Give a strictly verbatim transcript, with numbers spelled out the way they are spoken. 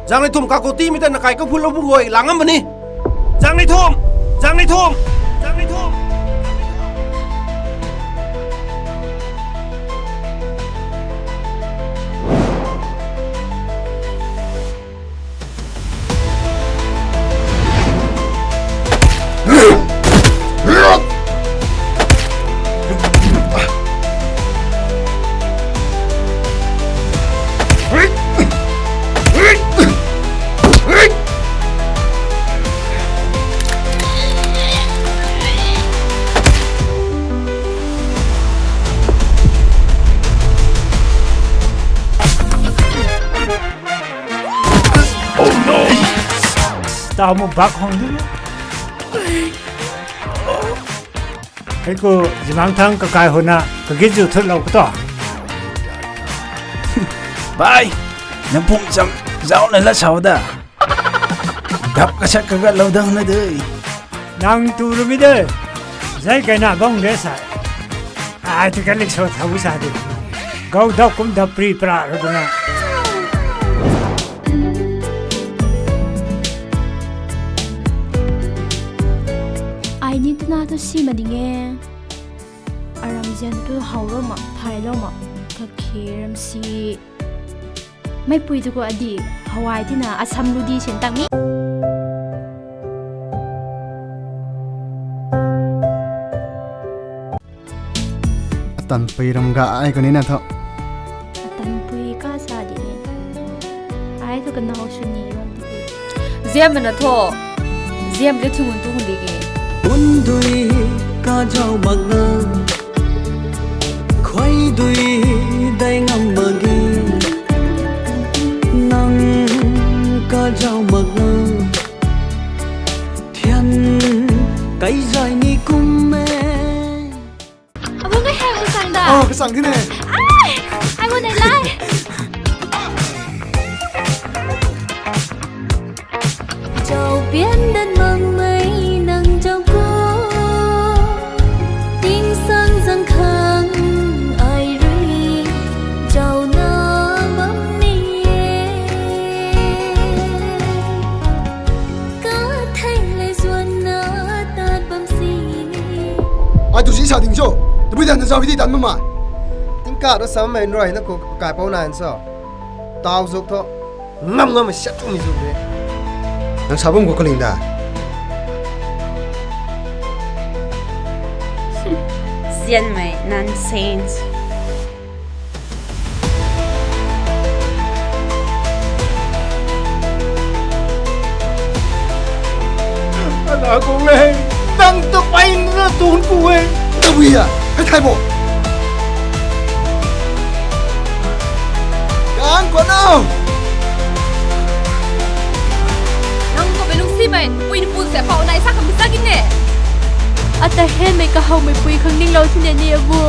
Zang ni thum kakou timei ta nakai kaphulou bu guay lang am puni. Zang ni thum, zang ni thum, zang ni thum. Tau mu bak hong di. Hei ku zimang thang kakai huna kagit zu thutlou ka to. Bai, nang pum cham zau na la sau da. Dap kasat kagatlou dang na de. Nang tu rumi de. Zai kaina bang de sa. Ai tu kalik so thau sa de. Gau dap kum dap pri pra ro duna. Ai ni tuna tu si ma ding e. Aram zian tu hau lo ma, phai lo ma, kakhe ram si. Meipui tu ko adi, hawai tina asam lu di sin tang ni. Atan pui ram ga ai ko ni na tho. Atan pui ka sa di ni. Ai tu kanau suni ram tu. Ziam na tho. Ziam le thungun tu hun di ki. Undui ka jau mak na. Khuai dui dai ngam mak ge. Nang ka jau mak na. Thian kai zai ni kum e. Abang ka hei kasang da. Oh, kasang di ne. Ai, ai mo nei lai. Chau pian dan mang mei nang chau ko. Ting sang zang khang ai rui. Chau na bam ni e. Ka thei le zuan na tat bam si ni. Ai tu si sa ding cho. Tabui dan na zau hi di tan ma ma. Ting ka ra sam mei nrui na ko kai pau na an so. Tau zuk tho. Ngam ngam siat tu mi zuk de. Nang sa bam ko kaling da. Zian mei nonsense. Ana kung le, nang ta pai na tun ku e. Tabui ya, hei thai bo. Gang ko na. Nang ko belung si mai, pui ni pun se pau nai sa kam sa gin ne. Ata hen mei kahau mei pui khang ning lou thine ni abu.